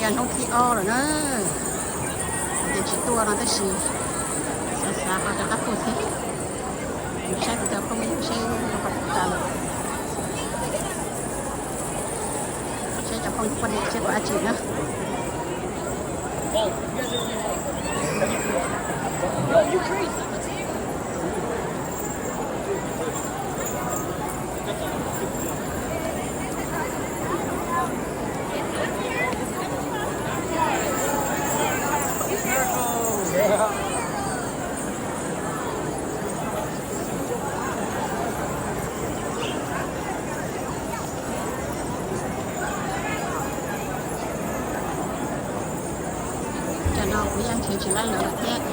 Hnub thib ob lawm na, ces tsis tuaj no tab sis xav xav ho rov qab tuaj thiab. Saib kuv cov phooj ywg seb zoo qhov twg tas lawm, seb cov phooj ywg poj niam seb puas dab tsi na. Cov no kuv yeej nrhiav tsis laib lawm thiab.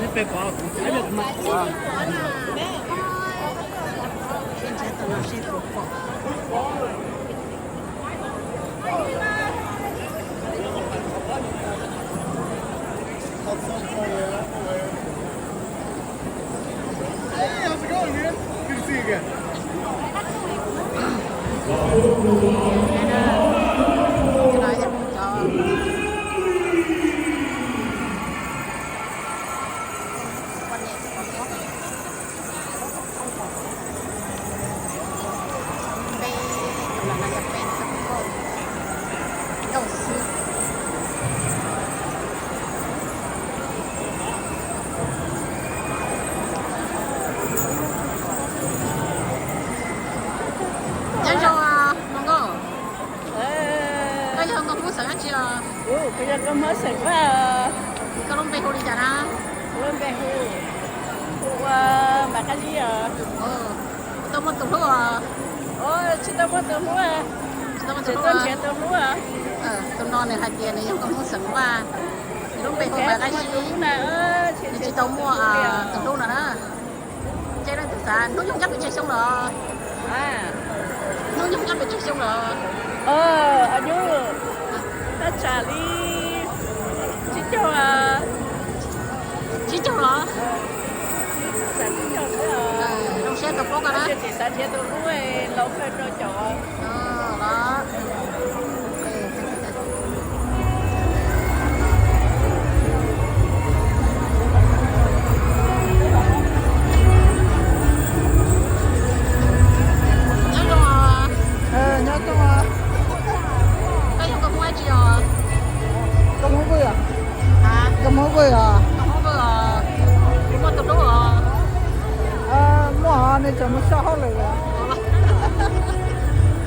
Peb, tus no yog peb tus nkauj, nkauj xwb. Nyob zoo, hluas nkauj. Koj yog nkauj Hmoob xeem dab tsi os? Kuv yog nkauj Hmoob xeem Vaj. Koj lub npe hu li cas na? Kuv lub npe hu, hu ua Npam Qab Zib os. Tau muaj tus hlub os? Tsis tau muaj tus hlub. Tsis tau muaj tus hlub. Tus no nws hais tias nws yog nkauj Hmoob xeem Vaj, nws lub npe hu Npam Qab Zib, nws tsis tau muaj tus hlub no na. Ces leej twg xav, hnub nyoog nyob pes tsawg xyoo lawm? Hnub nyoog nyob pes tsawg xyoo lawm? Hnub nyoog tab tsam li tsib caug. Tsib caug los? Zoo siab tau paub koj na. Tsis xav nrhiav tus hlub, laus kawg rau caum. Nyob zoo. Nyob zoo. Koj yog nkauj Hmoob dab tsi os? Nkauj Hmoob Vwj os. Nkauj Hmoob Vwj os. Muaj tus hlub os? Muaj, nws tseem mus so hauj lwm lawm.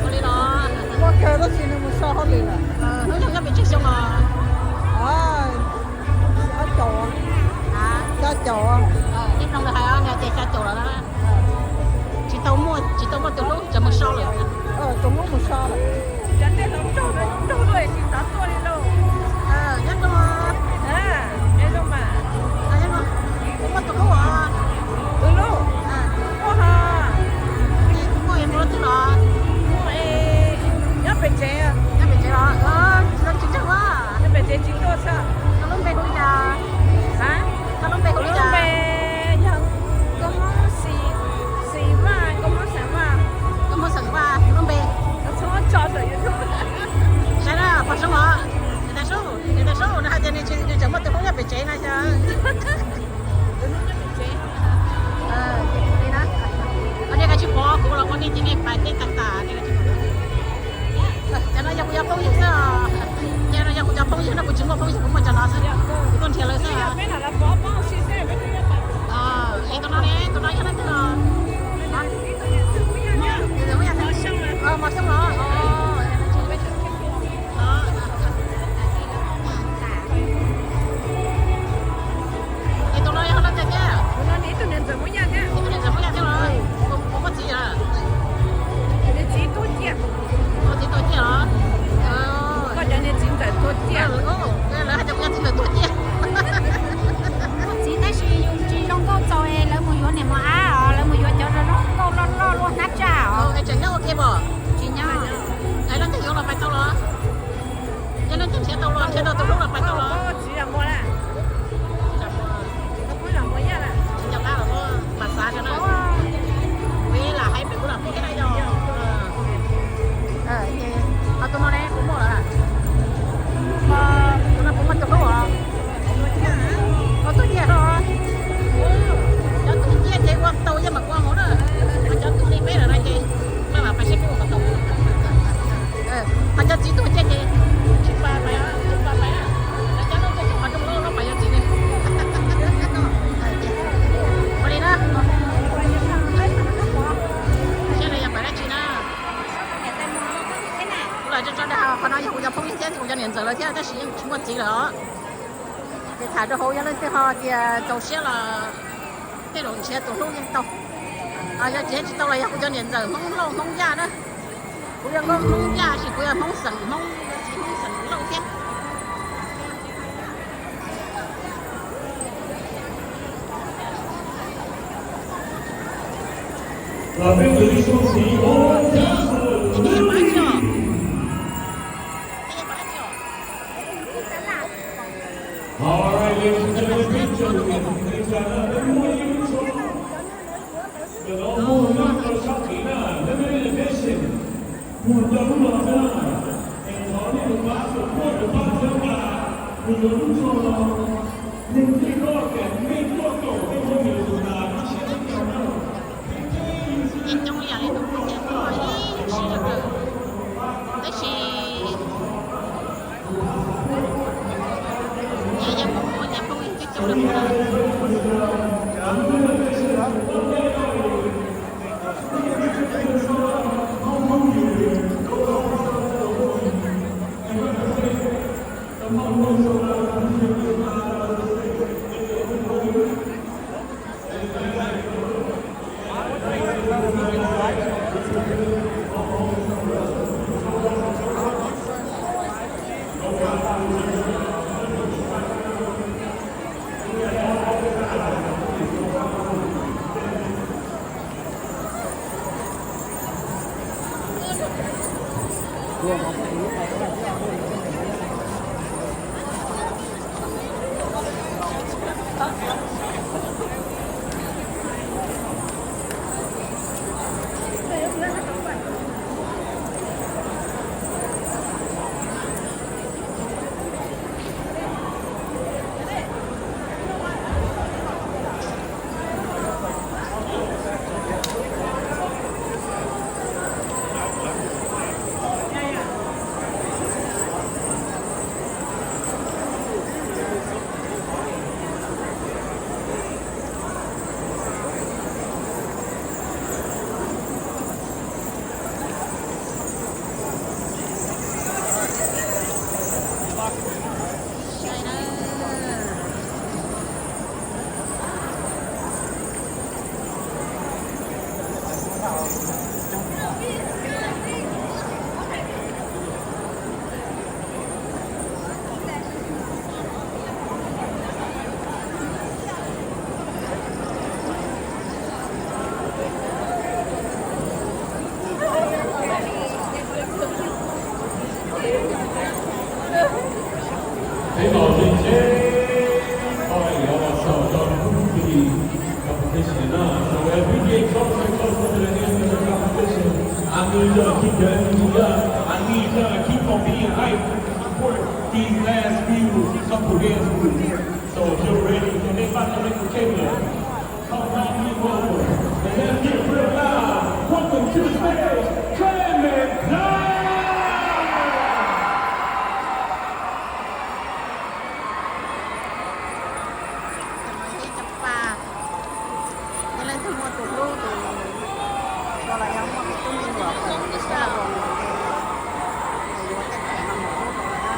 Ua li los? Muaj kawg tab sis nws mus so hauj lwm lawm. Hnub nyoog nyob pes tsawg xyoo os? Xya caum. Xya caum. Ib pliag lawv hais nws tias xya caum lawm na. Tsis tau muaj, tsis tau muaj tus hlub, tseem mus so lawm. Tseem mus so lawm. Nyob zoo. Muaj tus hlub os? Tus hlub? Muaj ho. Muaj es mus lub twg los? Nyob pem tsev. Nyob pem tsev los? Tsis tau tsis ntseeg os. Nyob pem tsev tsis tuaj xwb. Koj lub npe hu li cas? Koj lub npe hu li cas? Yog Nkauj Hmoob Xeem Vaj, Nkauj Hmoob Xeem Vaj. Nkauj Hmoob Xeem Vaj lub npe. Saib na, pog Soob los? Niam tais Soob, niam tais Soob nws hais tias nws tseem muaj tus hlub nyob pem tsev no xyov. Nej kav tsij pom kuv los ua nej cia nej pais tej tag tas nej kav tsij pom. Cov no yog kuv cov phooj ywg xwb os. Cov no yog kuv cov phooj ywg no, kuv tsis muaj phooj ywg, kuv muaj cov no xwb. Kuv tuaj nrhiav lawv xwb os. Es tus no ne, tus no yog leej twg os? Mos Xyooj los? Es tus no yog leej twg thiab? Tus no yog tus niam ntxawm Hmoob Yaj thiab. Tus niam ntxawm Hmoob Yaj thiab los? Puas muaj txiv lawm? Nws txiv tuag ciaj. Tus txiv tuag ciaj los? Koj cov niag txiv ntxawm tuag ciaj. Lawv hais tias kuv cov txiv ntxawm tuag ciaj. Muaj txiv tab sis yus tsis zoo nkauj txaus es lawv mus yuav niam mos ab os, lawv mus yuav Tau tus hlub los pais tau los. Tsis nco qab los mas xav no na. Kuv lam hais pem kuv lam phooj thiab na yog. Ho tus no ne kuv muaj lawm. Tus no kuv muaj tus hlub os. Ua tub nyiag rau. Cov tub nyiag ces ua tau yeej mam ua hauv na. Ho cov tub li peb lawm no ces maj mam pais seb peb ua kom tau. Ho cov txiv tuag nyiag ces tsis pa pais, tsis pa pais. Lawv cov no coj cov qhov rooj loj loj pais yuav txiv li. Ua li na. Seb lawv yog pais dab tsi na. Kuv lam tso tso dag qhov no yog kuv cov phooj ywg thiab kuv cov niam ntxawm lawv thiab tab sis yeej tsis muaj txiv lawm os. Ces tham rau hauv yog leej twg ho tias txaus siab los tej zaum nrhiav tus hlub yeej tau. Yog nrhiav tsis tau los yog kuv cov niam ntxawm Hmoob Lauj Hmoob Yaj na. Kuv yog Hmoob Yaj sis kuv yog Hmoob xeem Hmoob, txiv Hmoob xeem Lauj thiab. All right, ladies and gentlemen, big gentlemen, big gentlemen, lawv muaj ib lub tshoob, lawv muag nyob rau sab tid na, limited edition, muag rau lub no xwb na. Es thov nej mus pab support, mus pab txhawb nqa, mus yuav lub tshoob no. Neeg thiaj koj tias nej tuaj kaum tej phooj ywg tus tas ib siab ib caug na. Coob ib yam li tus phooj ywg tuaj ib sij lawm, tab sis nyias yeej muaj nyias phooj ywg coob coob li. Peb los tsev tsev, koj yuav los sau rau phooj ywg competition na. So as we get closer and closer to the end of the competition, I need y'all to keep your energy up. I need y'all to keep on being hype to support these last few couple dance moves. So if you're ready, so they about to make the table. Come on, people, and let's get real loud. Welcome to the stage, Clement Dive! Cov no yog ib cov paj, yog leej twg muaj tus hlub tus, los yog muaj me tub me nyuam kom sab los ces yuav tej paj no mus hlub rau lawv na.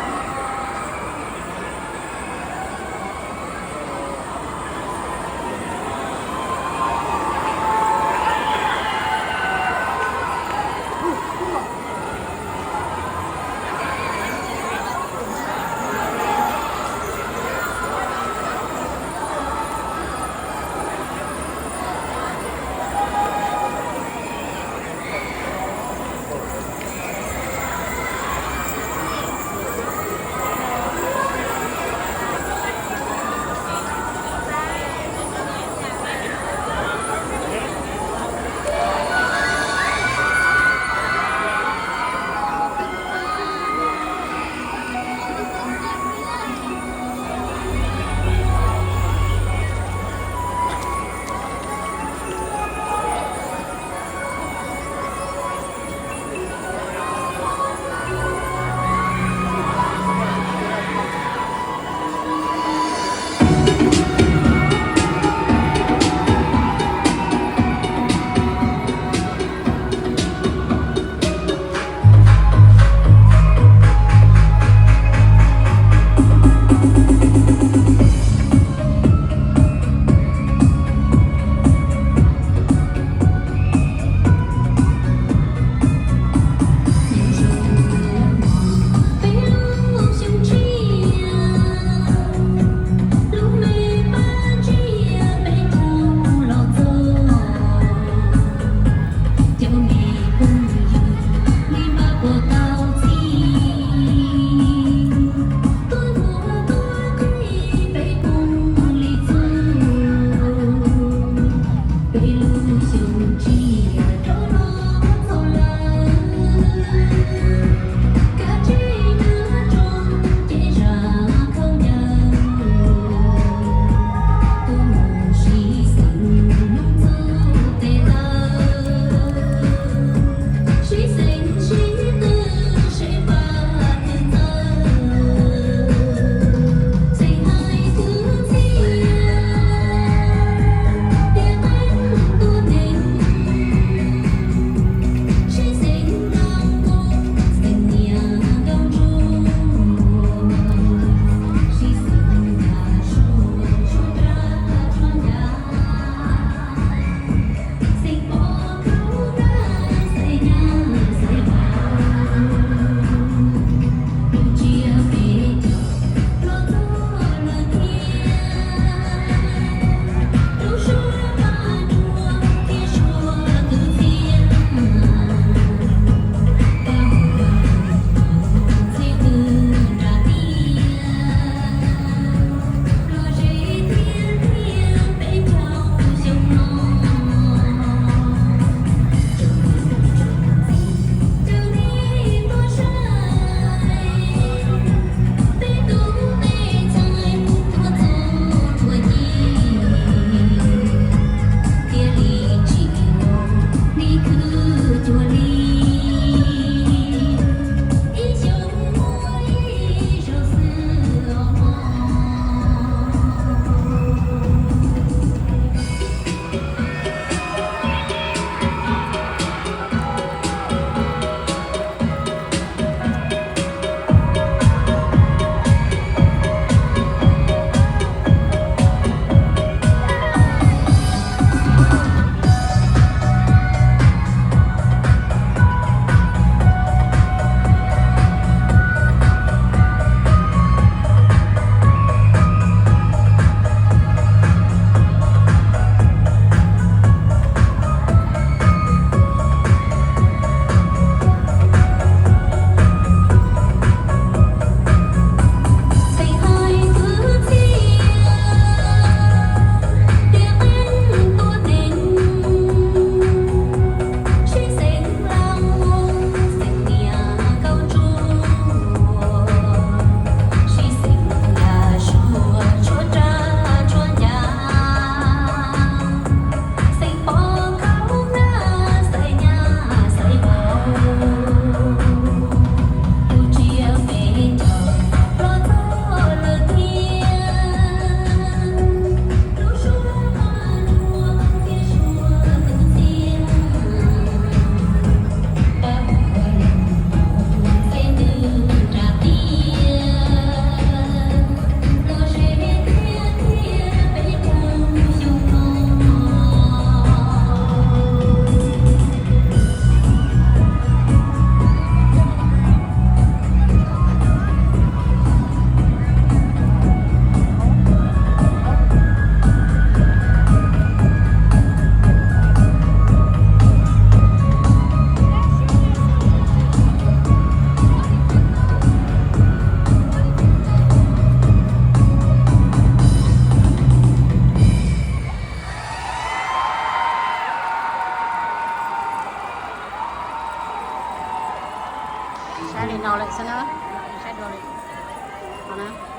Saib li no lawm xwb na, saib dua li no na.